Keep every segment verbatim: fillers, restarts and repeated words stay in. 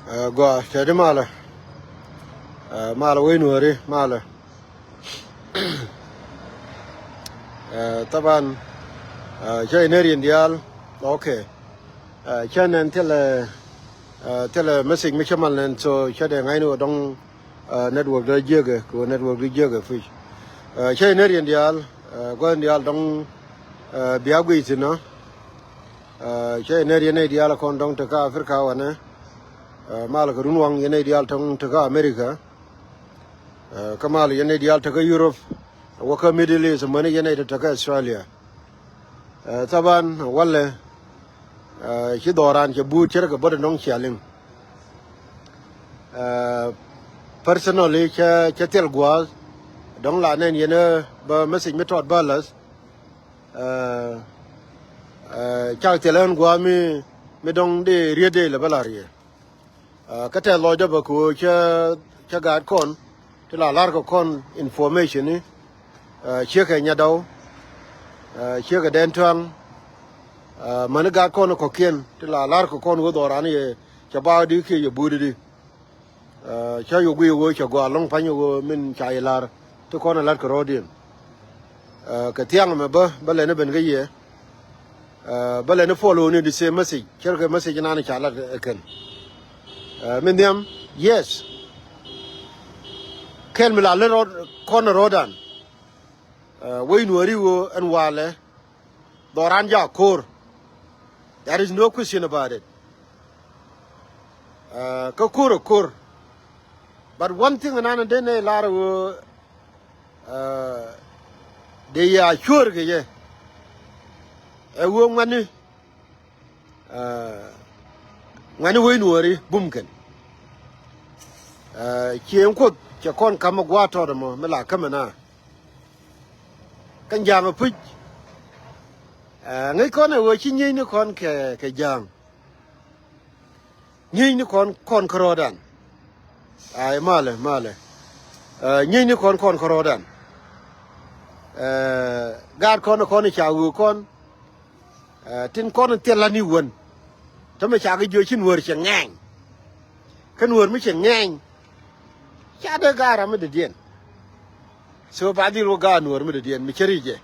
Ɛ, gɔaa, tɛt di malɛ. Ɛ, malɛ wec Nuɔri, malɛ. Ɛ, thaban, ɛ, cä inerian diaal. Ok. Ɛ, cä nɛn thilɛ, ɛ, thilɛ message mi cä mal nɛn, so cä dee ŋa̱cni wä dɔŋ, ɛ, network dee jiäkɛ, kɛ wä network dee jiäkɛ puc. Ɛ, cä inerian diaal, ɛ, gua̱n diaal dɔŋ, ɛ, bia guiy thi̱n ɔ. Ɛ, cä inerian nɛy diaal kɔn dɔŋ tekä Africa wanɛ. Ɛ, mal kɛ run waŋ yɛn nɛy diaal tɔŋ tekä America. Ɛ, kä mal yɛn nɛy diaal tekä Europe. Wä kä Middle East, mäni yɛn nɛy tekä Australia. Ɛ, thaban walɛ, ɛ, ci dhɔran cɛ buut cɛ rɛ kɛ bä dɔŋ cia liŋ. Ɛ, personally cɛ, cɛ thil gua̱a̱th dɔŋ la nɛn yɛn, ɛ, bä message mi tɔt bä läth. Ɛ, ɛ, cak thil ɛn gua̱a̱th mi, mi dɔŋ dee riet dee lɛ bä la riet. Ɛ, kä tɛth lɔcdä bä kɛ ɣöö cä, cä gaat kɔn ti la la̱r kɛ kɔn information ni, ɛ, ciekɛ nyadɔw, ɛ, ciekɛ dɛn tuaŋ, ɛ, mäni gaat kɔn kɔ̱kiɛn ti la la̱r kɛ kɔn ɣöö dhɔran yɛ cɛ baak di kiɛ yɛ buut di. Ɛ, cä yɛ guiy ɣöö cɛ gɔaa lɔ̱ŋ pa̱ny ɣöö min ca yɛ la̱r ti kɔn ɛ la̱t kɛ rɔ̱diɛn. Ɛ, kɛ thiaŋ mɛ bä, bä lɛn ɛ ben kä yɛ. Ɛ, bä lɛn ɛ follow ni the same message. Cärkɛ message nan ca lat ɛ kɛn. Ɛ, min nhiam, yes. Kɛn mi la lät rɔɔd, kɔn rɔɔdan. Ɛ, wec Nuɔri ɣöö ɛn walɛ dhɔran ja ko̱r. There is no question about it. Ɛ, kä ko̱r ɛ ko̱r. But one thing nan dee nɛ lar ɣöö, ɛ, dee ya cuäär kɛ yɛ. Ɛ ɣöö ŋuɛ̈tni, ɛ, ŋuɛ̈tni wec Nuɔri bum kɛn. Ɛ, ciëŋ Kuoth cɛ kɔn ka̱m ɛ gua̱a̱th tɔt ɛmɔ mi la kämɛ na. Kä ja̱a̱ŋ ɛ puc. Ɛ, ŋäc kɔn ɛ ɣöö ci nyiecni kɔn kɛ, kɛ ja̱a̱ŋ. Nyiecni kɔn, kɔn kärɔɔdan. Ay, malɛ, malɛ. Ɛ, nyiecni kɔn, kɔn kärɔɔdan. Ɛ, gaat kɔn, kɔn ca ɣöö kɔn. Ɛ, tin kɔn thil la ni wän. Tämɛ ca kɛ jiö ci Nuɔr cɛ ŋɛɛny. Kä Nuɔr mi cɛ ŋɛɛny. Ca dee gaat ram mi dee diɛn. So ba dhil wä gaat Nuɔr mi dee diɛn mi cä ri̱c jɛ.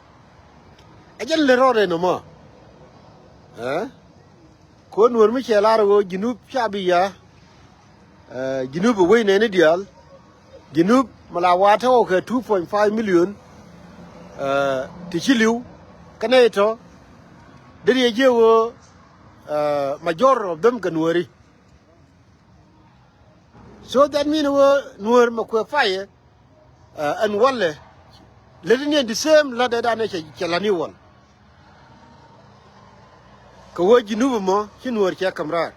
Ɛ jɛn lɛ rɔɔdɛ nɔmɔ. Ɛ? Kɛ ɣöö Nuɔr mi cɛ lar ɣöö Junub ca bi ya, ɛ, Junub ɛ wec nɛɛni diaal. Junub mi la wa tɔ̱ kɛ two point five million, ɛ, ti ci li̱w. Kä nɛy tɔ̱ deri ɛ jiɛ ɣöö, ɛ, majority of them kɛ Nuɔri. So that mean ɣöö Nuɔr mɛ kuɛ payɛ, ɛ, ɛn walɛ. Lät ni ɛn the same lät dee danɛ cɛ, cɛ la̱t ni wal. Kɛ ɣöö Junub ɛmɔ ci Nuɔr cɛ käm raar.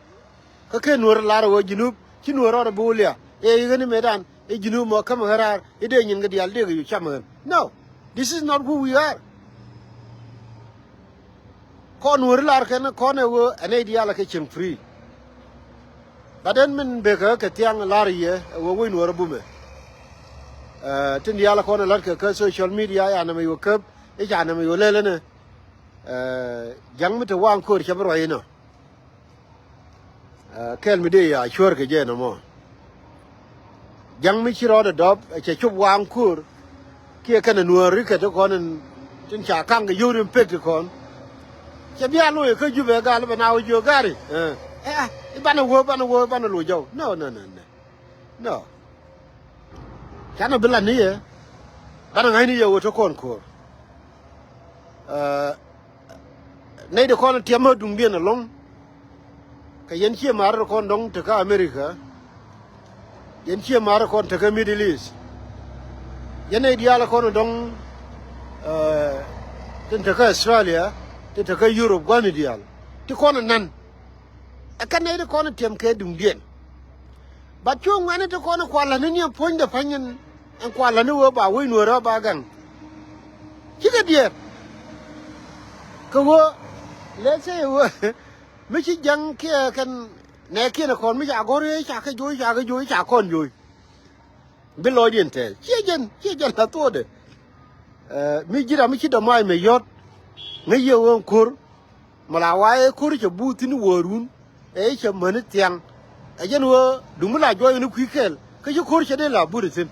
Kä kɛ Nuɔr lar ɣöö Junub ci Nuɔr rɔɔdɛ bi wä liak. Ɛ i̱ ɣän i̱ mëëdan i̱ Junub ɛmɔ käm ɣän raar i̱ dee nyin kɛ diaal dee kɛ yu cam ɣän. No, this is not who we are. Kɔn Nuɔri lar kɛn kɔn ɛ ɣöö ɛ nɛy diaal ɛ kɛ cieŋ free. But ɛn min bekɛ kɛ thiaŋ lar yɛ ɛ ɣöö wec Nuɔr ɛ bumɛ. Ɛ, tin diaal ɛ kɔn ɛ la̱t kɛ kä social media ya nɛmɛ yu käp i̱ ca nɛmɛ yu lɛl ɛnɛ. Ɛ, ja̱ŋ mi te waŋ ko̱r cɛ bi ruac inɔ. Ɛ, kɛl mi dee ya cuäär kɛ jɛ nɔmɔ. Ja̱ŋ mi ci rɔɔdɛ dɔp ɛ cɛ cop waŋ ko̱r. Kiɛ kɛnɛ Nuɔɔri kɛ ti kɔn in tin ca kaŋ kɛ yio̱w rin pek ti kɔn. Cɛ bia loc ɛ kä Jubɛ gal bɛ na wä jiök gari. Ɛ, ɛ, i̱ banɛ wä, banɛ wä, banɛ loc jɔw. No, no, no, no. No. Canɛ bi la ni yɛ. Banɛ ŋa̱cni yɛ wä te kɔn ko̱r. Ɛ, nɛy di kɔn tiɛm ɛ duŋdiɛn ɛlɔ̱ŋ. Kɛ yɛn ciɛ ma̱a̱r kɔn dɔ̱ŋ tekä America. Yɛn ciɛ ma̱a̱r kɔn tekä Middle East. Yɛn nɛy diaal kɔn dɔ̱ŋ, ɛ, tin tekä Australia, tin tekä Europe gua̱ni diaal. Ti kɔn nan. Ɛ kɛn nɛy ti kɔn tiɛm kɛ duŋdiɛn. But cu ŋuɛ̈ni ti kɔn kualä ni ni ɛn puɔ̱nydɛ pa̱ny ɛn, ɛn kualä ni wee ba wec Nuɔ̱ɔ̱rä ba gaŋ. Cikɛ diɛɛr. Kɛ wee, let's say wee, mi ci ja̱ŋ kiɛ kɛn nɛɛkiɛn ɛ kɔn mi ca gɔ̱r i̱ ca kɛ jo̱o̱c, ca kɛ jo̱o̱c, ca kɔn jo̱o̱c. Bi lɔcdiɛn tɛth. Ciɛ jɛn, ciɛ jɛn la thuɔɔdɛ. Ɛ, mi ji̱ ram mi ci dɔ̱mac mɛ yɔ̱t. Ŋäc yɛ ɣöö ko̱r. Mɛ la wa ɛ ko̱r cɛ buut thi̱n wäärun. Ɛ cɛ mäni thiaŋ. Ɛ jɛn ɣöö duŋ mi la juɔc ɣän i̱ kui̱ kɛl kä ci ko̱r cɛ dee la but ithin.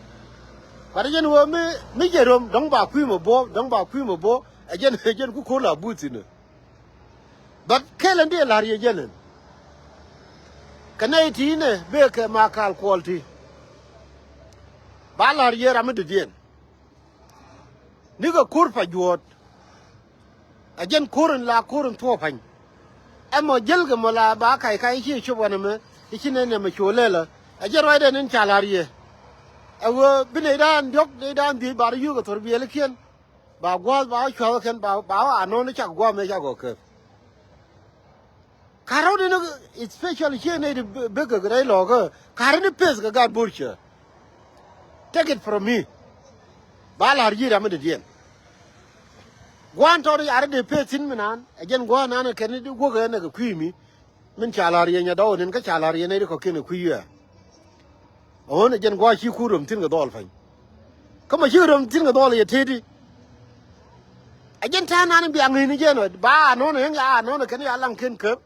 But ɛ jɛn ɣöö mi, mi jɛ röm dɔ̱ŋ ba kui̱ mɛ buɔ̱ɔ̱p, dɔ̱ŋ ba kui̱ mɛ buɔ̱ɔ̱p, ɛ jɛn, ɛ jɛn ku ko̱r la but ithin. But kɛl ɛn dee la̱r yɛ jɛn ɛn. Kɛ nɛy ti̱i̱nɛ bëë kɛ ma kaal kuɔl ti. Ba la̱r yɛ ram mi dɔ̱diɛn. Nikɛ ko̱r pa juɔ̱ɔ̱t. Ɛ jɛn ko̱r in la ko̱r in thuɔ̱ɔ̱p pa̱ny. Ɛmɔ jäl kɛ mɔ la ba ka̱c ka̱c i̱ ci cop ɣän ɛmɛ i̱ ci nɛn ɛmɛ cu lɛlä. Ɛ jɛn ruacdɛn in ca la̱r yɛ. Ɛ ɣöö bi nɛy da̱a̱n diɔ̱k nɛy da̱a̱n dhiec ba rɔ yio̱o̱k ɛ thor biɛlikiɛn. Ba gua̱a̱th ba wä cua̱th kɛn ba, ba wä anɔ̱n i̱ cak gua̱a̱th mëë cak gɔ̱ käp. Ka̱r rɔ̱diɛn i̱ special cië nɛy ti bek kɛ rɛy lɔ̱ɔ̱kä ka̱r in i̱ peth kɛ gaat bo̱r cä. Take it from me. Ba la̱r ji̱ ram mi dɔ̱diɛn. Gua̱a̱n tɔɔt i̱ ar i̱ dee peth thi̱n mi naan ɛ jɛn gua̱a̱n naan ɛ kɛn i̱ di guäk ɛ nɛ kɛ kui̱ mi. Min ca la̱r yɛ nyɛ dɔw nin kä ca la̱r yɛ nɛy ti kɔ̱kiɛn ɛ kui̱ yɛ. Ɣän ɛ jɛn gua̱a̱ ci kur röm thi̱n kɛ dhɔl pa̱ny. Kä mɔ ci röm thi̱n kɛ dhɔl yɛ teti. Ɛ jɛn ta̱a̱ nan bia ŋi̱i̱ni jɛn ɔ ba anɔ̱n ɛ ɣän ya anɔ̱n ɛ kɛn ya laŋ ken käp.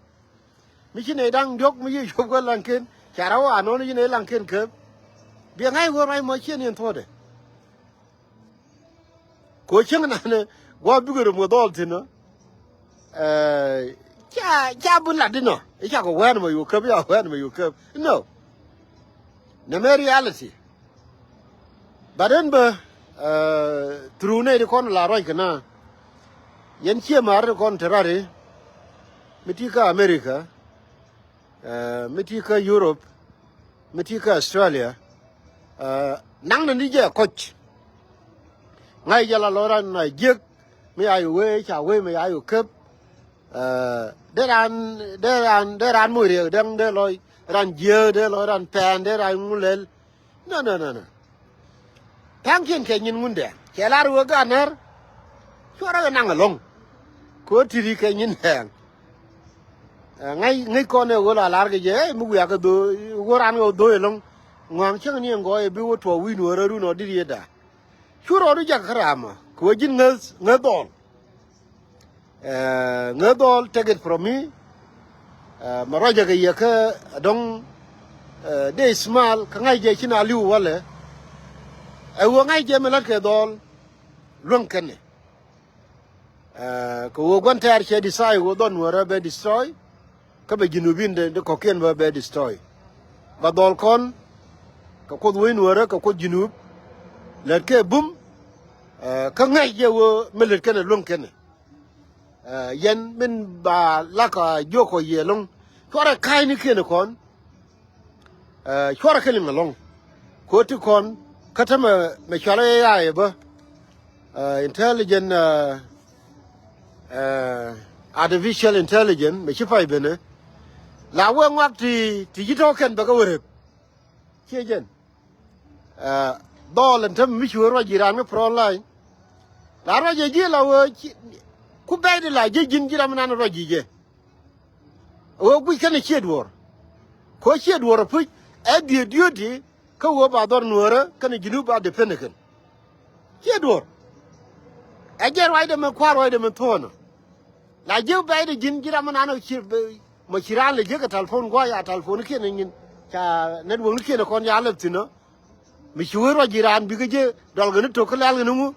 Mi ci nɛy da̱ŋ diɔ̱k mi ci cop kä laŋ ken ca rɔw anɔ̱n ci nɛy laŋ ken käp. Bia ŋa̱c ɣöö ruac mɔ ciɛ ni ɛn thuɔ̱ɔ̱dɛ. Ko cäŋ nanɛ gua̱a̱ bikɛ röm kɛ dhɔl thi̱n ɔ. Ca, ca bi lat inɔ i̱ cakɔ wɛn mɛ yo̱o̱ käp, i̱ ca wɛn mɛ yo̱o̱ käp. No. Nɛmɛ reality. But ɛn bä through nɛy ti kɔn la ruac kɛ na yɛn ciɛ ma̱a̱r ti kɔn te rari mi ti kä America, mi ti kä Europe, mi ti kä Australia. Naŋnɛ ni jɛ kɔc. Ŋa̱c jɛ la lɔ ran na jiäk mi a yɛ wee ca wee mi a yɛ käp. Dee raan, dee raan, dee raan moc riɛk däŋ dee lɔc ran jiääk dee lɔc ran pɛɛn dee raan ŋulɛl. Nä nä nä nä. Tha̱a̱ŋkiɛn kɛ nyin ŋundɛ cɛ lar wee gaat när. Cuarɛ kɛ naŋ ɛlɔ̱ŋ. Kɛ ɣöö ti̱ti̱ kɛ nyin ɛɛŋ. Ŋäc ŋäc kɔn ɛ ɣöö la lar kɛ jɛ ɛ mi wiakä dho̱o̱ ɣöö raan kɛ ɣöö dho̱o̱ ɛlɔ̱ŋ. Ŋɔ̱a̱ŋ cäŋ ni ɛn gɔɔy ɛ bi wä tuɔɔk wi̱i̱ nuɔ̱ɔ̱rä run ɔ di̱t yetda. Cu rɔɔdu jak kä raamä kɛ ɣöö ji̱n ŋäth ŋäth dhɔl. Ŋäth dhɔl take it from me. Mɛ ruacä kɛ yɛ kä dɔ̱ŋ dee ismal kä ŋa̱c jɛ ci na li̱w walɛ. Ɛ ɣöö ŋa̱c jɛ mi la̱t kɛ dhɔl luäŋ kɛnɛ. Kɛ ɣöö gua̱n tɛɛr cɛ destroy ɣöö dhɔn nuäärä bɛ destroy. Kä bɛ junubin de kɔ̱kiɛn bä bɛ destroy. Ba dhɔl kɔn kɛ kuoth wec nuäärä kɛ kuoth junub. Lät kɛ bum. Kä ŋäc jɛ ɣöö mi lät kɛnɛ luäŋ kɛnɛ. Yɛn min ba lak a jiök kɔ yiëë lo̱ŋ cuarɛ ka̱a̱cnikiɛn kɔn. Cuarɛ kɛ liŋ ɛlɔ̱ŋ. Ko̱ ti kɔn kä tämɛ mɛ cualä A I bä. Intelligent, artificial intelligent mɛ ci pay benɛ. La wee ŋuak ti ti ci tɔ̱ kɛn bɛ kɛ wä rep. Ciɛ jɛn. Dhɔl ɛn tämɛ mi ci wee ruac ji̱ raan kä front line. La ruac jɛ ji̱ la wee ku bɛy di la ji̱ ji̱n ji̱ ram nan ruac ji̱ jɛ. Ɣöö guic kɛn ɛ ciɛ duɔ̱ɔ̱r. Kɛ ɣöö ciɛ duɔ̱ɔ̱r ɛ puc ɛ dhiee duty kä ɣöö ba dhɔr nuäärä kɛnɛ junub ba depend kɛn. Ciɛ duɔ̱ɔ̱r. Ɛ jɛ ruacdɛ mɛ kua̱r ruacdɛ mɛ thuɔ̱ɔ̱nä. La jiäk bɛcdɛ ji̱n ji̱ ram mi nan ɛ ci mɔ ci raan lɛ jiäk ɛ telephone gua̱a̱c a telephone kiɛn ɛ nyin ca network ni kiɛn ɛ kɔn ca lɛp thi̱n ɔ. Mi ci wee ruac ji̱ raan bikɛ jɛ dualkɛ ni tok kä lɛ̈lkɛ ni ŋu.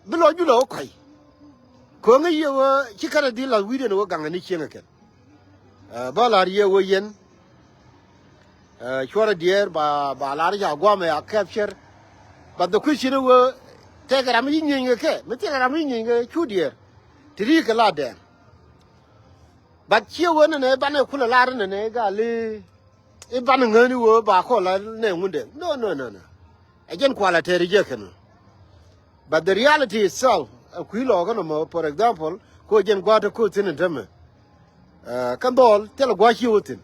Bi lɔ julɛ wä kɔ̱c. Ko̱ŋä yiëë wä ci kɛn a dhil la̱th wi̱i̱diɛn wä gaŋɛ ni cieŋɛ kɛn. Bä la̱r yiëë wä yɛn. Cuɔrɛ diɛɛr ba ba la̱r ca guamɛ a capture. But the question wä tɛkɛ ram yi nyieeny kɛ kɛ mi thilɛ ram yi nyieeny kɛ cu diɛɛr. Ti ri kɛ la dɛɛr. But ciɛ wä nɛnɛ banɛ kulɛ la̱r nɛnɛ gali. I̱ banɛ ŋäni wä ba kɔ la nɛ ŋundɛ no no no no. Ɛ jɛn kualɛ tɛri jɛ kɛn. But the reality itself ɛ kui̱ lɔɔkä nɔmɔ, for example, ko jɛn gua̱a̱t ɛ ko̱o̱t thi̱n in tämɛ. Kä dhɔl thilɛ gua̱a̱t ci wä thi̱n.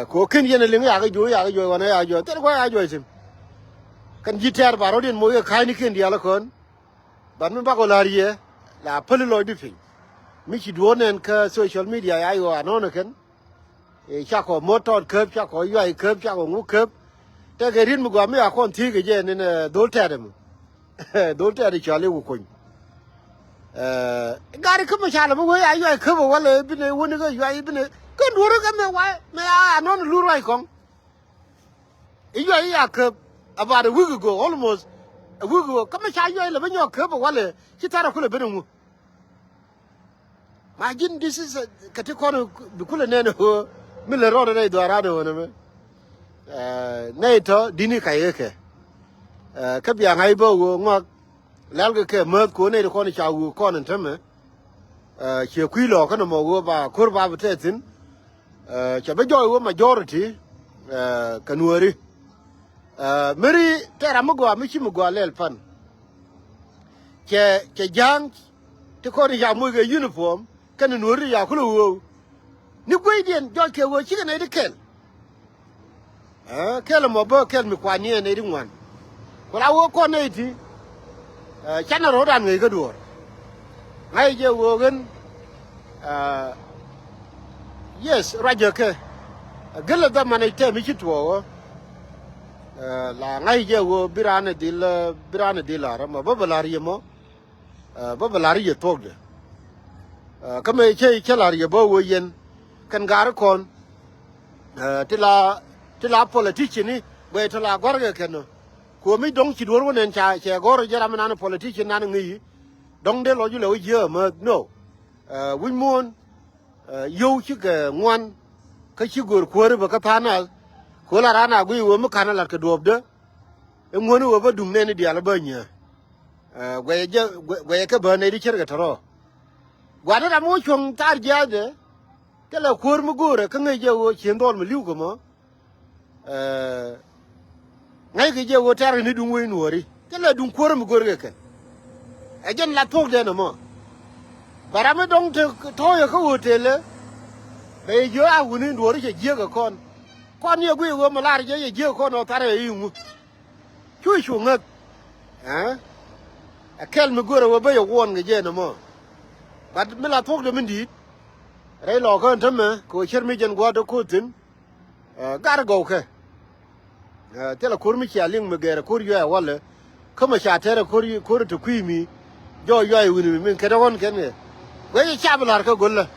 Ko ken yɛn ɛ liŋ yakä juɔc yakä juɔc wanɛ yakä juɔc thilɛ gua̱a̱t yakä juɔc thi̱n. Kɛn ji̱ tɛ̈r ba rɔ̱diɛn moc kɛ ka̱a̱cnikiɛn diaal ɛ kɔn. But mi bakɔ la̱r yɛ la päli lɔcdi piny. Mi ci duɔ̱ɔ̱r nɛn kä social media ya yɔ anɔ̱ɔ̱n ɛ kɛn. Cakɔ mo̱t tɔɔt käp cakɔ yuay käp cakɔ ŋuk käp. Tɛkɛ riet mi gɔaa mi a kɔn thiec kɛ jɛ ni nɛ dhol tɛt ɛmɔ. Dhol tɛt i̱ cɔal i̱ ku kony. Gari kä mi ca lɛ mi wee a yuay käp ɛ walɛ binɛ wäni kä yuay binɛ. Kä duɔ̱ɔ̱ri kɛ mɛ wa̱a̱ mɛ a anɔn lur ruac kɔŋ. I̱ yuac i̱ a käp about a week ago, almost a week ago. Kä mɛ ca yuac lɛ bä nyɔk käp a walɛ ci thar a kulɛ ben a ŋu. Ma ji̱n this is a, kɛ ti kɔn bi kulɛ nɛn a ɣöö mi lɛ rɔɔdɛ rɛy dhuaaran a ɣöö nɛ mɛ. Nɛy tɔ di̱ni kac kɛ kɛ. Kä bia ŋa̱c bä ɣöö ŋɔak lɛl kɛ kɛ määth ko̱n nɛy ti kɔn ca ɣöö kɔn in tämɛ. Ciɛ kui̱ lɔɔkä nɔmɔ ɣöö ba ko̱r ba bi tɛth thi̱n. Cɛ bi jɔɔc ɣöö majority kɛ nuääri. Meri tɛɛr ram mi gɔaa mi ci mi gɔaa lɛl pan. Cɛ cɛ ja̱a̱ŋ ti kɔn in ca moc kɛ uniform kɛnɛ nuääri ca kulɛ ɣöö ni gueydiɛn jɔc kɛ ɣöö cikɛ nɛy ti kɛl. Kɛl ɛmɔ bä kɛl mi kuan niɛn nɛy ti ŋuan. Ku la wä kɔn nɛy ti canɛ ro̱o̱dan ŋäc kä duɔ̱ɔ̱r. Ŋa̱c jɛ wä ɣän. Yes, ruacä kɛ gel ɛ dhɔman i̱ tɛm i̱ ci tuɔɔk ɣä. La ŋa̱c jɛ wä bi raan ɛ dhil bi raan ɛ dhil la̱r ɛmɔ bä bä la̱r yɛ mɔ. Bä bä la̱r yɛ thuɔ̱kdɛ. Kä mëë cä cä la̱r yɛ bä wä yɛn kɛn ga̱r kɔn. Ti la ti la politician ni guɛy ti la gua̱rkɛ kɛn ɔ. Kuɔ̱mi dɔ̱ŋ ci duɔ̱r wä nɛn ca cɛ gɔ̱r jɛ ram nan politician nan ŋi̱i̱. Dɔ̱ŋ dee lɔc wä lɛ wä jiääk mäth no. Wi̱c muɔ̱ɔ̱n yio̱w cikɛ ŋuan. Kä ci go̱o̱r kuääri bä kä tha̱a̱ŋ nath. Kuäär la raan a guiy wä mi ka̱n a la̱t kɛ duɔ̱ɔ̱pdä. I̱ ŋuäni wä bä duŋ nɛni diaal bä nyääk. Guɛcɛ jɛ guɛcɛ kɛ bä nɛy ti cärkɛ tɔ̱rɔ̱. Gua̱ni ram mi wä cuɔ̱ŋ thar jiaath dɛ. Thilɛ kuäär mi go̱o̱rɛ kä ŋäc jɛ ɣöö cien dhɔl mi li̱w kɛ mɔ. Ŋäc kɛ jɛ ɣöö tɛ̈r kɛ ni duŋ wec nuɔ̱ɔ̱ri thilɛ duŋ kuäär mi go̱o̱rkɛ kɛn. Ɛ jɛn la thuɔ̱kdɛn ɛmɔ. Bɛ ram mi dɔ̱ŋ te tɔ̱ɔ̱cɛ kä hotel ɛ. Bɛ yɛ jiök a wuni duɔ̱ɔ̱ri cɛ jiäk kɛ kɔn. Kɔn yɛ guiy ɣöö mi lar jɛ yɛ jiäk kɛ kɔn ɔ thar ɛ i̱ ŋu. Cu cu ŋäth. Ɛ kɛl mi görɛ wä bä yɛ wuɔn kɛ jɛ nɔmɔ. But mi la thuɔ̱kdɛ mi di̱i̱t. Rɛy lɔɔkä ɛn tämɛ kɛ wä cär mi jɛn gua̱a̱r dee ko̱o̱th thi̱n. Gat gɔwkɛ. Thilɛ ko̱r mi cia liŋ mi gɛɛrɛ ko̱r yuac walɛ. Kä mɛ ca tɛrɛ ko̱r ko̱r te kui̱ mi. Jɔɔc yuac wi̱n mi min kɛn ɣɔ̱n kɛn kɛ guɛc ca bi la̱r kä go̱lä.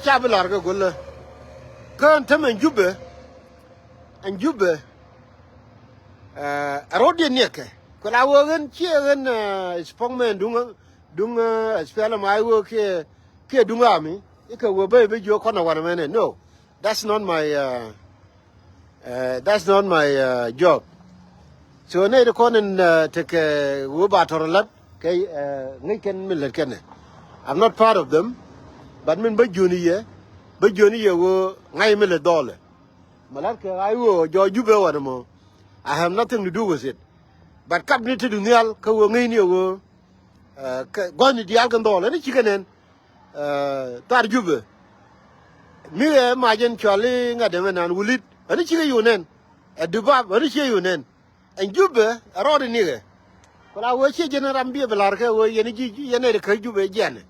Ca bi la̱r kä go̱lä. Kä ɛn tämɛ ɛn Jubɛ. Ɛn Jubɛ. Ɛ rɔ̱diɛn niɛkɛ kuɛ la wee ɣän ciɛ ɣän spokesman duŋ duŋ SPLM-IO kiɛ kiɛ duŋ ami ikɛ wee bä i̱ bä jiök kɔn a wanɛ mɛnɛ no. That's not my uh, uh, that's not my uh, job. So nɛy ti kɔn in uh, tekɛ wee ba tɔr lat kɛ uh, ŋäc kɛn min lät kɛnɛ. I'm not part of them. But min bä jiöni yɛ bä jiöni yɛ wee ŋa̱c min lät dhɔlɛ. Mɛ la̱t kɛ ɣa̱c ɣöö jɔɔc Jubɛ wanɛ mɔ. I have nothing to do with it. But kap ni te duŋ nhial kä ɣöö ŋäcni ɣöö kɛ gua̱thni diaal kɛ dhɔl ɛn cikɛ nɛn. Thar Jubɛ mi ɣɛ mac ɛn cual i̱ ŋa̱t dɛmɛ nan wulit ɛn cikɛ yun nɛn. Ɛ dubab ɛn ciɛ yun nɛn. Ɛn Jubɛ ɛ rɔɔd inikɛ. Ku la ɣöö ciɛ jɛn ram biɛ bi la̱r kɛ ɣöö yɛn ji̱ yɛn nɛy ti kä Jubɛ jiɛnɛ.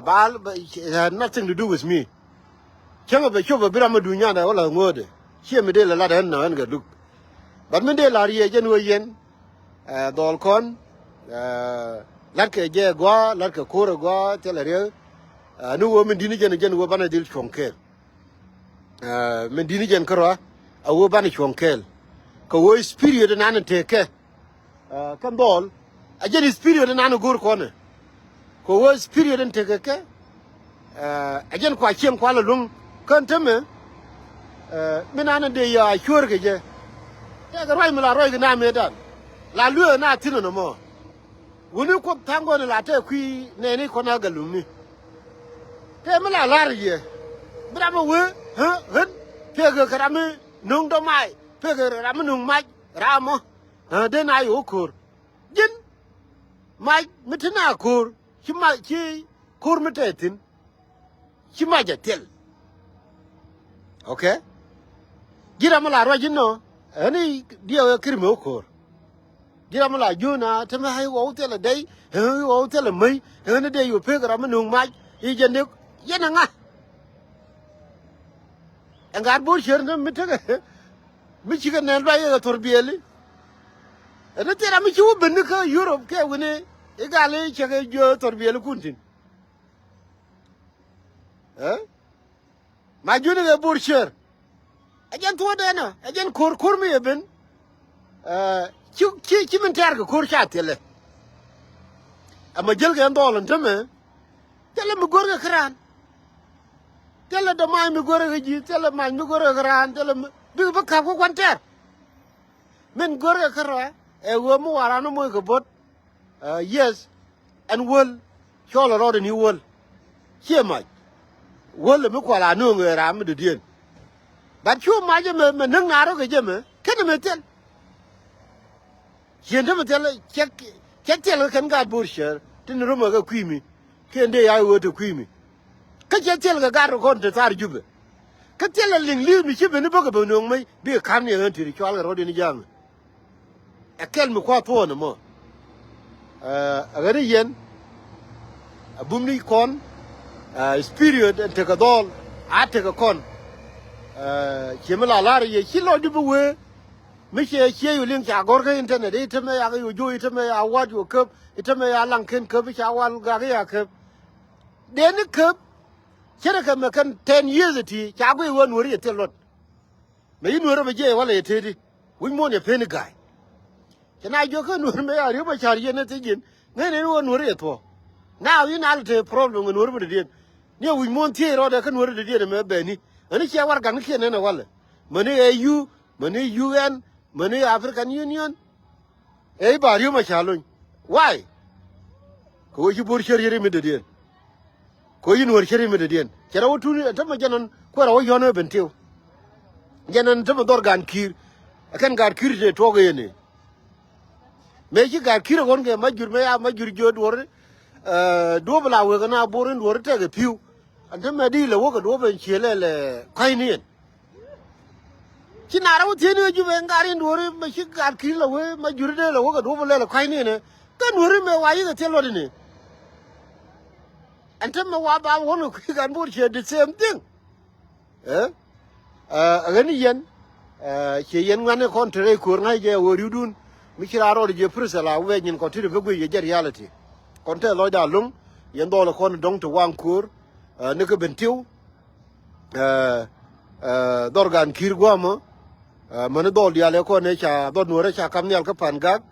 Ba it had nothing to do with me. Cäŋ a bɛ cop a bi ram a duny nyan a wä la ŋo̱o̱dɛ ciɛ mi dee la lat ɛn na ɛn kɛ luk. But min dee la riɛc ɛn wee yɛn dhɔl kɔn latkɛ jɛ gɔaa latkɛ ko̱r a gɔaa thilɛ riɛk. Ni wee min di̱t ni jɛn jɛn wee banɛ dhil cuɔ̱ŋ kɛɛl. Min di̱t ni jɛn kärɔa a wee banɛ cuɔ̱ŋ kɛɛl. Kɛ wee spirit nan in tekɛ. Kɛn dhɔl a jɛn spirit in nan in go̱o̱r kɔnɛ. Kɛ wee spirit in tekɛ kɛ a jɛn kua cieŋ kual a luŋ kɛn temɛ. Min nan in dee ya cuäär kɛ jɛ. Tɛkɛ ruac mi la ruac kɛ na mëëdan la lueek na thi̱n in ɛmɔ. Wuni Kuoth tha̱a̱ŋ gɔ̱n la tɛk kui̱ nɛɛni kɔn a gɛ luŋni. Tëë mi la la̱r yɛ bi ram mi wee ɣän pekɛ kɛ ram mi nuŋ dɔ̱ mac pekɛ ram mi nuŋ mac ram mɔ. Dee na yɛ wä ko̱o̱r ji̱n mac mi te na ko̱o̱r ci mac ci ko̱o̱r mi tɛth thi̱n. Ci mac a thil. Okay. Ji̱ ram mi la ruac inɔ ɛn i̱ diɛw ɛ kir mi wä ko̱o̱r. Ji̱ ram mi la juun a te mi ɣɔw thilɛ dɛy ɛn i̱ ɣɔw thilɛ mäc ɛn i̱ dee yɛ pek ram mi nuŋ mac i̱ jɛ nek. Yɛn ɛ ŋa? Ɛn gaat bo̱o̱r cier ni mi tekɛ mi cikɛ nɛn luac yɛ thor biɛli. Ɛn i̱ thil ram mi ci wä ben ni kä Europe kɛ wini i̱ gal i̱ cɛ kɛ jiö thor biɛli kun thi̱n. Ɛ? Ma juni kɛ bur cier. Ɛ jɛn thuɔ̱ɔ̱dɛ nɔ, ɛ jɛn ko̱r, ko̱r mi yɛ ben. Ɛ, ci, ci, ci min tɛɛr kɛ ko̱r ca thilɛ. Ɛmɛ jäl kɛ ɛn dhɔl ɛn tämɛ. Thilɛ mi go̱r kɛ käraan. Thilɛ dämac mi go̱r kɛ ji̱, thilɛ mac mi go̱r kɛ käraan, thilɛ mi, bikɛ bi ka̱p kä kuan tɛɛr. Min go̱r kɛ käraan, ɛ ɣöö mi waran ni moc kɛ bo̱t. Ɛ, yes, ɛn wäl, cɔl ɛ rɔɔdɛ ni wäl. Ciɛ mac. Wäl ɛ mi kual a nööŋ ɛ raam mi dɔ̱diɛn. But cu mac ɛmɛ, mɛ näk na rɔ kɛ jɛ mɛ, kenɛ mɛ thil. Ciɛn te mɛ thil, cɛ, cɛ thil kɛ kɛn gaat bo̱r cär, tin römɛ kɛ kui̱ mi. Kiɛn dee ya ɣöö te kui̱ mi. Kä cɛ thil kɛ gat rɔ kɔn te thar Jubɛ. Kä thil a liŋ li̱i̱th mi ci ben i̱ bäkɛ ben nööŋ mec bikɛ ka̱m ni ɛ ɣän ti̱ti̱ cual kɛ rɔ̱diɛn i̱ ja̱a̱ŋ. Ɛ kɛl mi kua̱r thuɔ̱ɔ̱n ɛmɔ. Ɛ ɣän i̱ yɛn. A bum ni kɔn. Ɛ spirit ɛn tekɛ dhɔl. A tekɛ kɔn. Ɛ ciɛ mi la la̱r yɛ ci lɔcdu bi wee. Mi ciɛ ciɛ yu liŋ ca gɔ̱r kä internet i̱ tämɛ yak yu jo̱o̱c i̱ tämɛ ya wa̱t yu käp i̱ tämɛ ya laŋ ken käp i̱ ca wal gak i̱ ya käp. Dee ni käp. Cä rɛ kɛ mɛ kɛn ten years iti ca guiy wä nuɔ̱ri yɛ thil luɔt. Mɛ yi nuɔ̱ri bɛ jiɛc walɛ yɛ teti. Wi̱c muɔ̱ɔ̱n yɛ pen i̱ ga̱a̱c. Cɛ na jiök kä nuɔ̱ri mɛ ya ri̱w bɛ ca̱r yɛn ni thiec yɛn ŋäcnɛ ni wä nuɔ̱ri yɛ thuɔ̱ɔ̱. Now yi na lɛ te problem kɛ nuɔ̱ri bɛ dee diɛn. Ni ɛ wi̱c muɔ̱ɔ̱n thiec rɔɔdɛ kä nuɔ̱ri dee diɛn ɛmɛ bɛni. Ɣän i̱ ciɛ warɛgak ni kiɛn nɛn ɛ walɛ. Mäni ɛ U, mäni U N, mäni African Union. Ëë i̱ ba ri̱w mɛ ca lony. Why? Kɛ ɣöö ci bo̱r cier cier i̱ mi dee diɛn. Kɛ ɣöö ci nuɔ̱ɔ̱r cier i̱ mi dee diɛn. Cɛ rɛ wä tuni ɛ tämɛ jɛn nɔn kuɛ rɛ wä yɔ̱n ɛ ben tiw. Jɛn nɔn tämɛ dhɔr gaan ki̱i̱r. Ɛ kɛn gaat ki̱i̱r te tuɔɔk ɛ yɛn ëë. Mëë ci gaat ki̱i̱r ɛ ɣɔ̱n kɛ ma jur mëë ya ma jur jiö duɔ̱ɔ̱r. Ɛ duɔ̱ɔ̱p la wek ɛ na bo̱r in duɔ̱ɔ̱r tɛk ɛ pi̱w. Ɛn tämɛ di lɛ wä kɛ duɔ̱ɔ̱p ɛn cië lɛ lɛ kua̱cni ɛn. Ci na rɛw thieni ɛ Jubɛ ŋa̱r in duɔ̱ɔ̱ri mɛ ci gat ki̱n lɛ wee mɛ juri dee lɛ wä kɛ duɔ̱ɔ̱p lɛ lɛ kua̱cni ɛn. Kä nuɔ̱ri mɛ wa yikɛ thil luɔt ini. Ɛn tämɛ wa ba wä mɛ kui̱ gat bo̱r ciɛ the same thing. Ɛ ɛ ɣän i̱ yɛn. Ɛ ciɛ yɛn ŋuɛ̈tni kɔn te rɛy ko̱o̱r ŋa̱c jɛ ɣöö ri̱wdun mi ci raan rɔɔdɛ jiɛ Priscilla wee nyin kɔn ti ri bi guic yɛ jɛ reality. Kɔn te lɔcda lo̱ŋ yɛn dhɔl kɔn dɔ̱ŋ te waŋ ko̱o̱r. Ɛ ni kä ben tiw. Ɛ ɛ dhɔr gaan ki̱i̱r gua̱a̱mä. Ɛ mäni dhɔl diaal ɛ kɔn ɛ ca dhɔr nuɔ̱ɔ̱rä ca kam nhial kä pa̱n gak.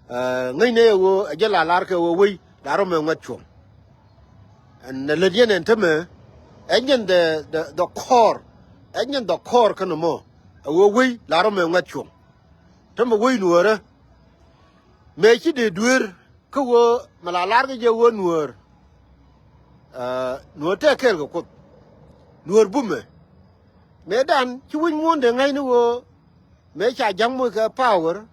Ɛ ŋäcnɛ ɛ ɣöö ɛ jɛ la lar kɛ ɣöö wei la rɔmɛ ŋuɛt cuɔ̱ŋ. Ɛn ɛ lät yɛn ɛn tämɛ ɛ nyɛn the the the core. Ɛ nyɛn the core kä nɔmɔ ɛ ɣöö wei la rɔmɛ ŋuɛt cuɔ̱ŋ. Tämɛ wei nuɔ̱ɔ̱rä mëë ci dee dueer. Kä ɣöö mɛ la lar kä jɛ ɣöö nuäär. Ɛ nuäär tɛk kɛɛl kɛ Kuoth. Nuäär bumɛ mëë dan ci wi̱c muɔ̱ɔ̱n dee ŋäcni ɣöö mëë ca ja̱ŋ moc kɛ power.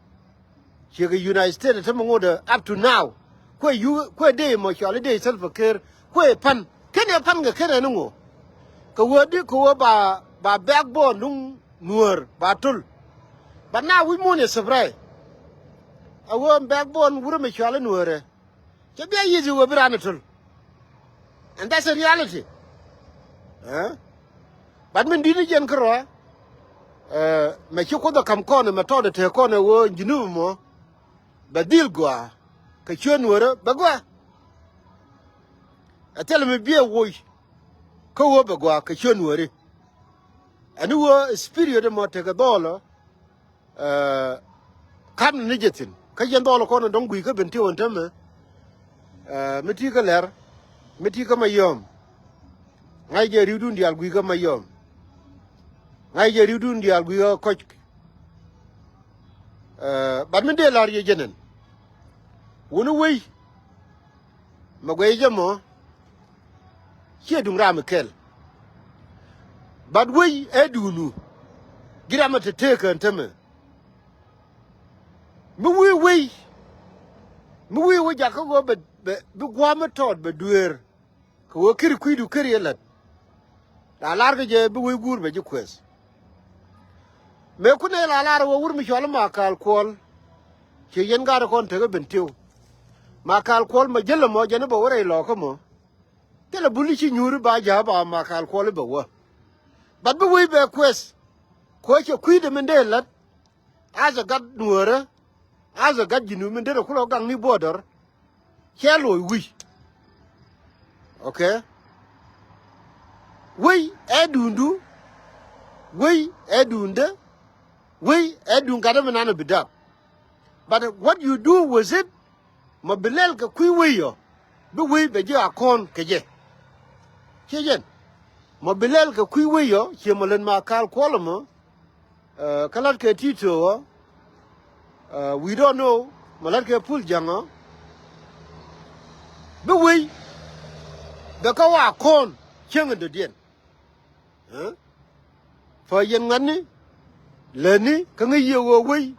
Ciɛ kɛ United States te mi ŋot ɛ up to now. Kuɛ yu kuɛ dee mɔ cɔal i̱ dee Salva Kiir kuɛ pan ken ɛ pan kɛ ken ɛ ni ŋo. Kɛ ɣöö di kɛ ɣöö ba ba backbone duŋ nuäär ba tul. But now wi̱c muɔ̱ɔ̱n ɛ surprise. A ɣöö backbone wurɛ mi cɔal i̱ nuäärɛ. Cɛ bia yithi wee bi raan a töl. And that's a reality. Ɛ but min di̱t ni jɛn kärɔa. Ɛ mɛ ci Kuoth a ka̱m kɔn ɛmɛ tɔɔdɛ te kɔn ɛ wee ji̱ nup ɛmɔ. Bɛ dhil gɔaa kɛ ciöt nuäärä bɛ gɔaa. Ɛ thilɛ mi biɛ woc kä wee bɛ gɔaa kɛ ciöt nuääri. Ɛn wee spirit ɛmɔ tekɛ dhɔɔlä. Ɛ kam ni jɛ thi̱n kä yɛn dhɔl kɔn dɔ̱ŋ gui̱i̱ kä ben tiw ɛn tämɛ. Ɛ mi ti kä lɛr mi ti kä Mayɔm. Ŋa̱c jɛ ri̱wdun diaal gui̱i̱ kä Mayɔm. Ŋa̱c jɛ ri̱wdun diaal gui̱i̱ kä Kɔc. Ɛ bat mi dee la̱r yɛ jɛn ɛn wuni wei. Mɛ guɛy jɛ mɔ ciɛ duŋ ram mi kɛl. Bat wei ɛ duunu. Ji̱ ram mi te teekä ɛn tämɛ. Mi wi̱i̱ wei mi wi̱i̱ wei jakä ɣöö bɛ bɛ bi gua̱a̱m mi tɔɔt bɛ dueer. Kɛ ɣöö keri kui̱du keri ɛ la̱t. La lar kä jɛ bi wei guur bɛ ji̱ kuɛth. Mëë kun ɛ la lar ɛ wä wur mi cɔal i̱ Makal Kuɔl. Ciɛ yɛn gaat ɛ kɔn tekä ben tiw. Makal Kuɔl mɛ jäl ɛmɔ jɛn i̱ bɛ wä rɛy lɔɔkä mɔ. Thilɛ bul i̱ ci nyuuri ba ja̱a̱ ba Makal Kuɔl i̱ bɛ wä. Bat bi wei bɛ kuɛth. Kuɛ cɛ kui̱dɛ min dee la̱t. As a gat nuäärä. As a gat ji̱ nu min derɛ kulɔ gaŋ ni border. Cɛ loc wi̱c. Okay. Wei ɛ duundu. Wei ɛ duundä. Wei ɛ duun gatdä mi nanɛ bi dap. But what you do with it, mɔ bi lɛl kɛ kui̱ wei ɔ, bi wei bɛ ji̱ a kɔn kɛ jɛ. Ciɛ jɛn. Mɔ bi lɛl kɛ kui̱ wei ɔ, ciɛ mɔ lät ma kal kuɔl mɔ. Kä lat kɛ Tito ɔ, we don't know, mɔ lat kɛ Pul Jaŋ ɔ, bi wei bɛ kä wa kɔn cieŋ in dɔ̱diɛn. Ɛ? Fa yɛn ŋa̱tni lätni kä ŋäc yiëë ɣöö wei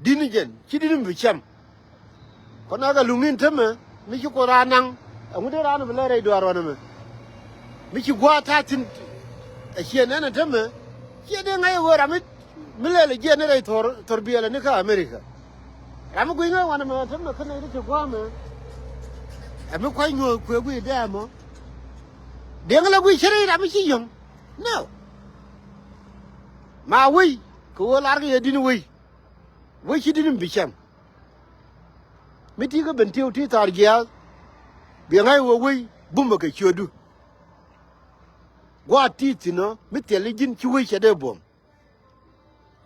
di̱t ni jɛn ci di̱t mi bi cam. Kɔn akɛ luŋ in tämɛ mi ci Kuoth raan naŋ. Ɛŋu dee raan bi lɛ rɛy duaar ɣɔn ɛmɛ? Mi ci gua̱a̱th ta̱a̱ thi̱n ɛ ciɛ nɛn ɛ tämɛ. Ciɛ dee ŋa̱c ɛ ɣöö ram mi, mi lɛl ɛ jiɛn ni rɛy thor, thor biɛlɛ ni kä America. Ram mi gui̱c ŋäc ɣɔn ɛmɛ tämɛ kä nɛy ti ci gua̱a̱th ɛmɛ. Ɛ mi kua̱c nyuɔ̱ɔ̱k kuëë gui̱c dee ɛmɔ. Deŋ la guic cä rɛy ram mi ci yɔ̱ŋ. No. Ma wei kɛ ɣöö lar kɛ yɛ di̱t ni wei. Wei ci di̱t ni bi cam. Mi ti kä ben tieu ti thar jiaath. Biɛ ŋa̱c ɣöö wei bumä kɛ ciötdu. Gua̱a̱th ti thi̱n ɔ mi thil i̱ ji̱n ci wei cɛ dee buɔ̱m.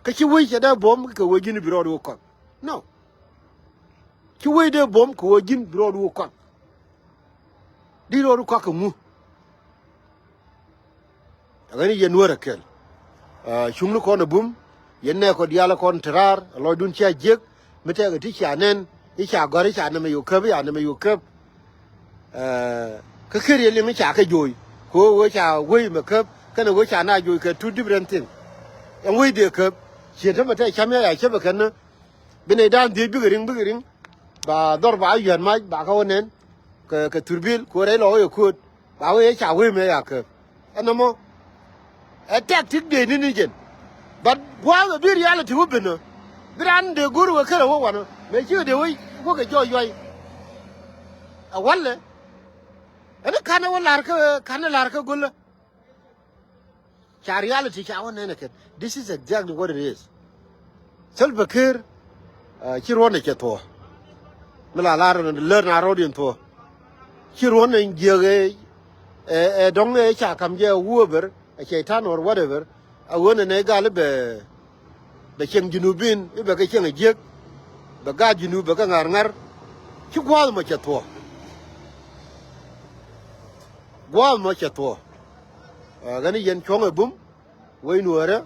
Kä ci wec cɛ dee buɔ̱m kɛ ɣöö ji̱n bi rɔɔd wä kɔak. No. Ci wec dee buɔ̱m kɛ ɣöö ji̱n bi rɔɔd wä kɔak. Di rɔɔd wä kɔak kɛ ŋu. Ɛ ɣän i̱ yɛn Nuäär ɛ kɛl. Cuŋni kɔn ɛ bum, yɛn nɛɛkɔ diaal ɛ kɔn te raar, ɛ lɔcdun cia jiäk, mi tɛkɛ ti cia nɛn, i̱ ca gɔ̱r, i̱ ca nɛmɛ yo̱o̱ käp, i̱ ca nɛmɛ yo̱o̱ käp. Kä ker yɛ liŋ i̱ ca kɛ jo̱o̱c kɛ ɣöö ɣöö ca wec mɛ käp kɛnɛ ɣöö ca na jo̱o̱c kɛ two different thing. Ɛn wec dee käp ciën tämɛ tɛ cam ya ya cäpɛ kɛn ni. Bi nɛy da̱a̱n dhiec bikɛ riŋ bikɛ riŋ. Ba dhɔr ba yua̱t mac ba kä wä nɛn kɛ, kɛ thurbil kɛ ɣöö rɛy lɔ wä yɛ kööt ba wee ca wee mëë ya käp. Ɛn nɔmɔ ɛ tactic dee ni ni jɛn. But gua̱a̱th ɛ bi reality wä ben ɔ bi raan dee go̱r wee kärɛ wä wanɔ mëë cikɛ dee wä wä kɛ jɔɔc yuay. Ɛ walɛ ɛn ni ka̱n ɛ wä la̱r kä ka̱n ɛ la̱r kä go̱lä. Ca reality ca wä nɛn ɛ kɛn. This is exactly what it is. Salva Kiir ci ruɔ̱n ɛ cɛ thuɔ̱ɔ̱. Mi la lar lär na rɔ̱diɛn thuɔ̱ɔ̱. Ci ruɔ̱n ɛ jiäk ɛ ɛ dɔ̱ŋ ɛ ca ka̱m jɛ whoever ɛ cɛy-tan or whatever. A ɣöö nɛ nɛ gal i̱ bɛ bɛ cieŋ Junubin i̱ bɛ kɛ cieŋ ɛ jiäk. Bɛ gaat Junub bɛ kɛ ŋa̱r ŋa̱r. Ci gua̱a̱th mɔ cɛ thuɔ̱ɔ̱. Gua̱a̱th mɔ cɛ thuɔ̱ɔ̱. Ɣän i̱ yɛn cuɔ̱ŋ ɛ bum wec Nuäärä.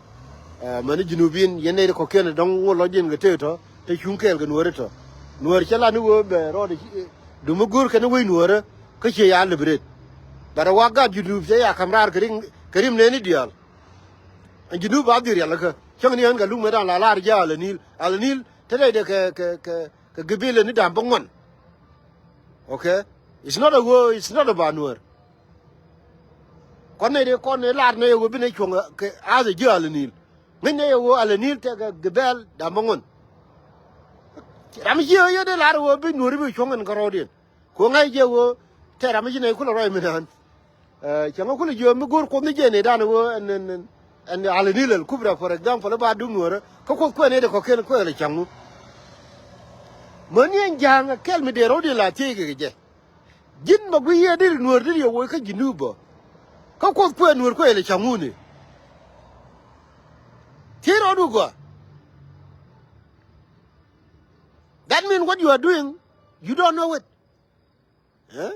Mäni Junubin yɛn nɛy ti kɔ̱kiɛn dɔ̱ŋ ŋot lɔcdiɛn kɛ tëë tɔ̱ te cuŋ kɛɛl kɛ Nuäärä tɔ̱. Nuäär cɛ lat ni ɣöö bɛ rɔɔdɛ dumi go̱o̱r kɛn wec Nuäärä kä ciɛ ya liberate. But ɛ wa gat Junub cɛ ya ka̱m raar kɛ rim nɛɛni diaal. Ɛn Junub a dhil rialikä cäŋ ni ɣän kɛ luk mëë da̱a̱n la laar jɛ Al Nil. Al Nil te rɛydɛ kɛ kɛ kɛ kɛ gibilɛ ni da̱a̱n bä ŋuan. Okay. It's not a ɣöö, it's not about Nuäär. Kɔn nɛy dee kɔn nɛy lar nɛy ɛ ɣöö bi nɛy cuɔ̱ŋ kɛ ath ɛ ji̱ Al Nil. Ŋäc nɛy ɛ ɣöö Al Nil tɛkɛ gibɛl da̱a̱n bä ŋuan. Ram jiɛ ɣä yɛ dee lar ɛ ɣöö bi Nuäär bi cuɔ̱ŋ ɛn kärɔɔdiɛn. Ku ŋa̱c jɛ ɣöö tɛ ram mi ci nɛy kulɛ ruac mi nään. Cäŋ ɛ kulɛ jiöö mi go̱o̱r Kuoth ni jɛ nɛy dan ɣöö ɛn ɛn ɛn Al Nil Al Kubra, for example, i̱ ba duk Nuäärä kä Kuoth kuɛn i̱ dee kɔ̱kiɛn kuɛn lɛ ca̱ŋ ŋu. Mäni ɛn ja̱a̱ŋ ɛ kɛl mi dee rɔ̱diɛn la thiec kɛ kɛ jɛ. Ji̱n mɛ guiy yɛ deri Nuäär deri yɛ woc kä Junub bä. Kä Kuoth kuɛn Nuäär kuɛn lɛ ca̱ŋ ŋu ni. Thiec rɔɔdu gɔaa. That mean what you are doing, you don't know it. Ɛ?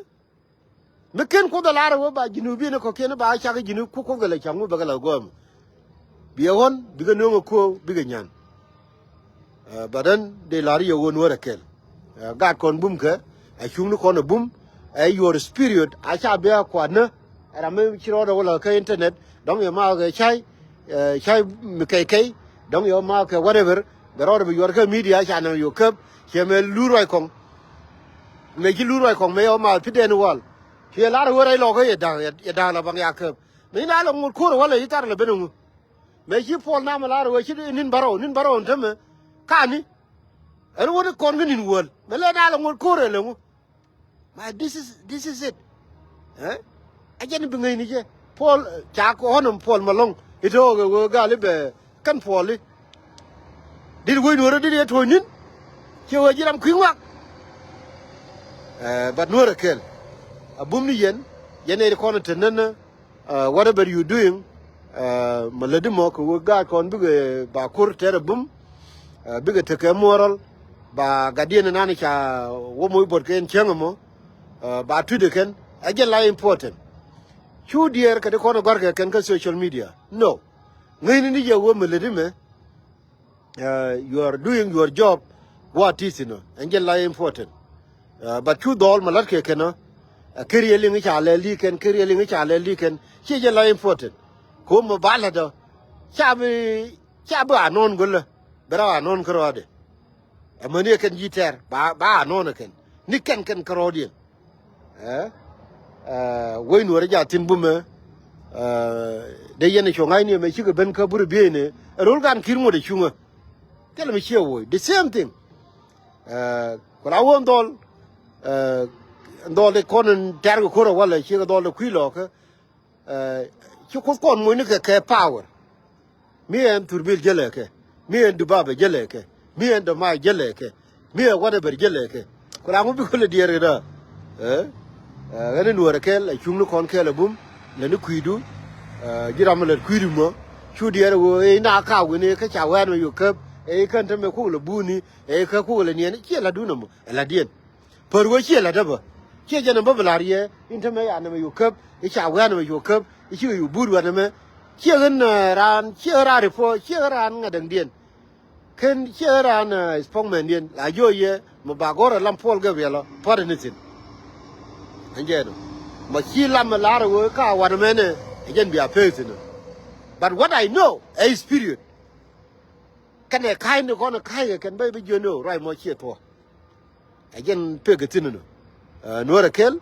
Mi ken Kuoth ɛ lar ɛ wä ba Junubin ɛ kɔ̱kiɛn ba cak Junub ku Kuoth kɛ lɛ ca̱ŋ mi bɛ kɛ lɛ gɔm. Biɛ ɣɔn bikɛ nööŋ ɛ ko̱o̱k bikɛ nyan. Ɛ, but ɛn dee lar yɛ ɣöö Nuäär ɛ kɛl. Ɛ, gaat kɔn bumkɛ ɛ cuŋni kɔn ɛ bum. Ɛ, your spirit a ca bia kuatnä. Ɛ ram mi ci rɔɔdɛ wä lɛ kä internet dɔ̱ŋ yɛ ma kɛ cay. Ɛ, cay mi kɛy kɛy dɔ̱ŋ yɛ ma kɛ whatever. Bɛ rɔɔdɛ bi yuɔr kä media ca nɛ yɛ käp. Ciɛ mɛ luur ruac kɔŋ. Mëë ci luur ruac kɔŋ mëë yɛ ma pi dɛn wal. Ciɛ lar ɣöö rɛy lɔkä yɛ da̱a̱k, yɛ da̱a̱k la baŋ ya käp. Mëë na lɛ ŋot ko̱r walɛ ci thar lɛ ben ŋu. Mëë ci Puɔl nam ɛ lar ɣöö ci ni̱n bärɔw, ni̱n bärɔw ɛn tämɛ. Kani. Ɛn wä ni kɔn kä ni̱n wäl. Mëë lɛ na lɛ ŋot ko̱r ɛ lɛ ŋu. Ma this is, this is it. Ɛ? Ɛ jɛn bi ŋäcni jɛ. Puɔl, ca kɔn ɛn Puɔl Malɔŋ. I̱ te ɣɔk ɛ ɣöö gal i̱ bɛ kɛn Puɔl i̱. Dit wec Nuäärä dit yɛ tuɔ̱ɔ̱c ni̱n. Ciɛ ɣöö ji̱ ram kui̱ ŋuak. Ɛ, but Nuäär ɛ kɛl. A bum ni yɛn, yɛn ɛ ti kɔn ɛ te nänä. Uh, whatever you doing, uh, mɛ lätdi mɔ kɛ wä gaat kɔn bikɛ ba kur tɛrɛ bum, uh, bikɛ tekɛ moral, ba gatdiɛn nan ca wä moc buɔt kɛn cäŋ mɔ, uh, ba tui̱dɛ kɛn, ɛ jɛ la important. Cu diɛɛr kɛ di kɔn gɔrkɛ kɛn kä social media. No. Ŋäcni ni jɛ wä mɛ lätdi mɛ, uh, you are doing your job, guɔ ti̱thi̱n ɔ, ɛn jɛ la important. Uh, but cu dhɔl mɛ la̱t kɛ kɛn ɔ, uh, kɛ riɛl iŋ ca lɛl di kɛn, kɛ riɛl iŋ ca lɛl di kɛn, ciɛ jɛ la important. Ko mɛ ba la̱t ɔ, ca bi, ca bi a nɔn go̱lä, bɛ rɔ a nɔn kärɔɔdɛ. Ɛmäni ɛ kɛn ji̱ tɛr, ba, ba a nɔn ɛ kɛn. Ni kɛn kɛn kärɔɔdiɛn. Ɛ, ɛ, wec nuɔrä jathin bumɛ, ɛ, dee yɛn cuɔ̱ŋ ŋa̱cni ɛmɛ cikɛ ben kä burɛ bieyni, ɛ rol gan ki̱r ŋuɔ̱t ɛ cuŋä. Thilɛ mi ciɛ woc, the same thing. Ɛ, ku la wä dhɔl, ɛ, dhɔl de kɔn in tɛ̈r kɛ ko̱r ɛ walɛ, cikɛ dhɔl de kui̱ lɔkä. Ɛ, ci Kuoth kɔn mucni kɛ, kɛ power. Mi ɛn thurbil jälɛ kɛ, mi ɛn dubabɛ jälɛ kɛ, mi ɛn dɔmay jälɛ kɛ, mi ɛn whatever jälɛ kɛ. Ku la ŋu bi kulɛ diɛɛr kɛ dä. Ɛ, ɛ, ɣän in nuɔrɛ kɛl, ɛ cuŋni kɔn kɛl ɛ bum, lɛ ni kui̱du, ɛ, ji̱ ram lɛ kui̱du mɔ, cu diɛɛr ɛ ɣöö, ɛ, ina ka wi̱ni, kä ca wɛ̈n mɛ yo̱ käp, ɛ, kän te mɛ kuk lɛ buni, ɛ, kä kuk lɛ niɛn, ciɛ la dun ɛmɔ, ɛ la diɛn. Pär wee ciɛ la̱t däpä. Ciɛ jɛn ɛn bä bi la̱r yɛ in te mɛ ya nɛmɛ yo̱ käp i̱ ca wɛ̈n ɛmɛ yo̱ käp i̱ cikɛ yo̱ buut wɛ̈n ɛmɛ. Ciɛ ɣän, ɛ, raan, ciɛ ɣän raan ripuɔ, ciɛ ɣän raan ŋa̱däŋdiɛn. Kɛn ciɛ ɣän raan, ɛ, spokesman diɛn la jiɔ yɛ mɛ ba gɔ̱r ɛ lam Paul Gabriel ɔ, pua̱t ɛ ni thi̱n. Ɛn jɛn ɔ mɛ ci lam ɛ la̱r ɛ wee ka wɛ̈n ɛmɛnɛ ɛ jɛn bia pek thi̱n ɔ. But what I know ɛ is period. Kɛnɛ ka̱cni kɔn ɛ ka̱ckɛ kɛn bä bi jiön ni ɣöö ruac mɔ ciɛ thuɔ̱k. Ɛ jɛn pek ɛ thi̱n ɛnɔ. Ɛ, nuɔ̱ɔ̱rɛ kɛl,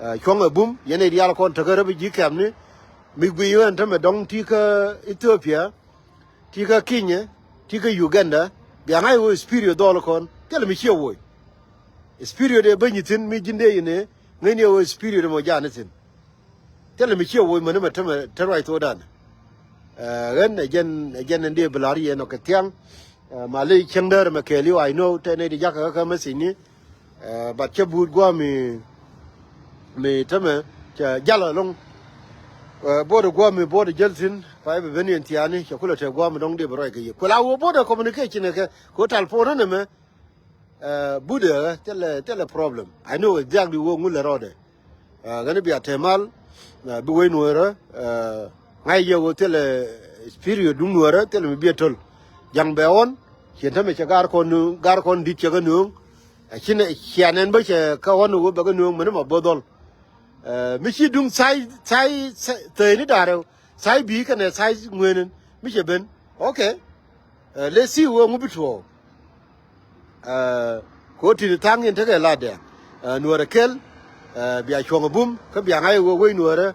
ɛ, cuɔ̱ŋ ɛ bum, yɛn ɛ diaal kɔn tekä rɛp ji̱ kɛmni, mi guiy ɣän tämɛ dɔ̱ŋ ti kä Ethiopia, ti kä Kenya, ti kä Uganda, bia ŋa̱c ɣöö spirit dhɔl kɔn, thilɛ mi ciɛ woc. Spirit ɛ bä nyi thi̱n, mi ji̱n dee yɛn ɛ, ŋäcni ɣöö spirit ɛmɔ ja̱a̱n thi̱n. Thilɛ mi ciɛ woc mäni mɛ tämɛ te ruac thokdan. Ɛ, ɣän ɛ jɛn, ɛ jɛn ɛn dee bi la̱r yɛn ɔ kɛ thia̱ŋ. Ɛ, ma ley cäŋ däär mɛ kɛɛliw, I know, te nɛy ti jakä kä message ni. Ɛ, but cä buut gua̱a̱ mi, mi tämɛ, cɛ jal ɛlɔ̱ŋ. Ɛ, buɔt gua̱a̱ mi buɔt jäl thi̱n, pay bi ben yɛn thiaani, cɛ kulɛ te gua̱a̱ mi dɔ̱ŋ dee bi ruac kɛ yɛ. Ku la wä buɔt ɛ communication ɛ kɛ, ku telephone ni mɛ. Ɛ, buɔt ɛ, thilɛ, thilɛ problem. I know exactly wä ŋu lɛ rɔɔdɛ. Ɛ, ɣän i̱ bia te mal, ɛ, bi wec nuɔ̱ɔ̱rä, ɛ, ŋa̱c yɛ ɣöö thilɛ spirit duŋ nuɔ̱ɔ̱rä, thilɛ mi biɛ töl. Ja̱ŋ bɛ ɣɔn, ciɛn tämɛ cɛ gar kɔn nööŋ, gar kɔn di̱t cɛ kä nööŋ. Ɛ, ci nɛ, cian ɛn bä cɛ kä ɣɔn ɣöö bɛ kä nööŋ, mɛni ma bo̱th dhɔl. Ɛ, mi ci duŋ tha̱a̱c, tha̱a̱c, tha̱a̱c, thäyni da̱ŋ rɛw, tha̱a̱c bi̱i̱ kɛnɛ tha̱a̱c ŋuëënän, mi cɛ ben. Okay. Ɛ, let's see wee ŋu bi tuɔɔk. Ɛ, kɛ ɣöö ti̱ti̱ tha̱a̱ŋ in tekɛ latdɛ. Ɛ, nuäärä kel, ɛ, bia cuɔ̱ŋ ɛ bum, kä bia ŋa̱c ɛ ɣöö wec nuäärä,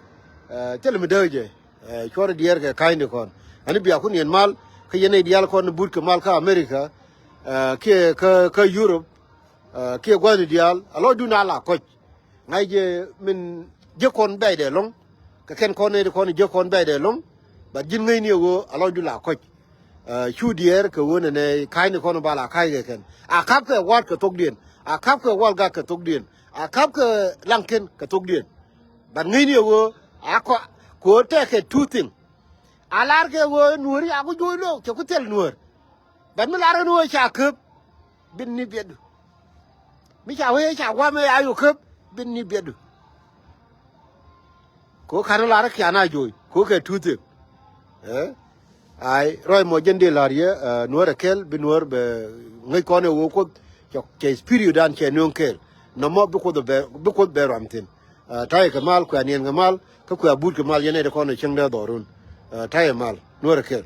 ɛ, thilɛ mi dääk jɛ. Ɛ, cuɔ̱rɛ diɛɛr kɛ ka̱nydi kɔn. Ani bia kun yɛn mal, kä yɛn nɛy diaal kɔn but kɛ mal kä America, ɛ, kiɛ kä, kä Europe, ɛ, kiɛ gua̱thni diaal, a lɔcdun a la kɔc. Ŋa̱c jɛ min jiäk kɔn bɛ̈ɛ̈cdɛ ɛlɔ̱ŋ. Kɛ kɛn kɔn nɛy ti kɔn jiäk kɔn bɛ̈ɛ̈cdɛ ɛlɔ̱ŋ. But ji̱n ŋäcni ɛ ɣöö a lɔcdu la kɔc. Ɛ, cu diɛɛr kɛ ɣöö nɛnɛ ka̱cni kɔn ba la ka̱ckɛ kɛn. A ka̱pkɛ wal kɛ thokdiɛn. A ka̱pkɛ wal gak kɛ thokdiɛn. A ka̱pkɛ laŋken kɛ thokdiɛn. But ŋäcni ɛ ɣöö a kɔ, kɛ ɣöö tɛkɛ two thing. A lar kɛ ɣöö nuääri a ku jo̱o̱c lo̱o̱k cɛ ku thil nuäär. But mi lar ɣän ɣöö ca käp, bin ni biɛtdu. Mi ca wee ca gua̱a̱mɛ a yo̱ käp, bin ni biɛtdu. Ko ka̱n lar kian a jo̱o̱c, ko kɛ two thing. Ɛ? Ay, ruac mɔ jɛn dee la̱r yɛ, ɛ, nuäär ɛ kɛl, bi nuäär bɛ ŋäc kɔn ɛ ɣöö Kuoth, cɛ, cɛ spirit dan cɛ nööŋ kɛɛl. Nɔmɔ bi Kuoth bɛ, bi Kuoth bɛ ruam thi̱n. Ɛ, ta̱yɛ kɛ mal, kuɛ aniɛn kɛ mal, kä kuɛ abut kɛ mal, yɛn ɛ ti kɔn ɛ cieŋdɛ dhɔrun. Ɛ, ta̱yɛ mal, nuäär ɛ kɛl.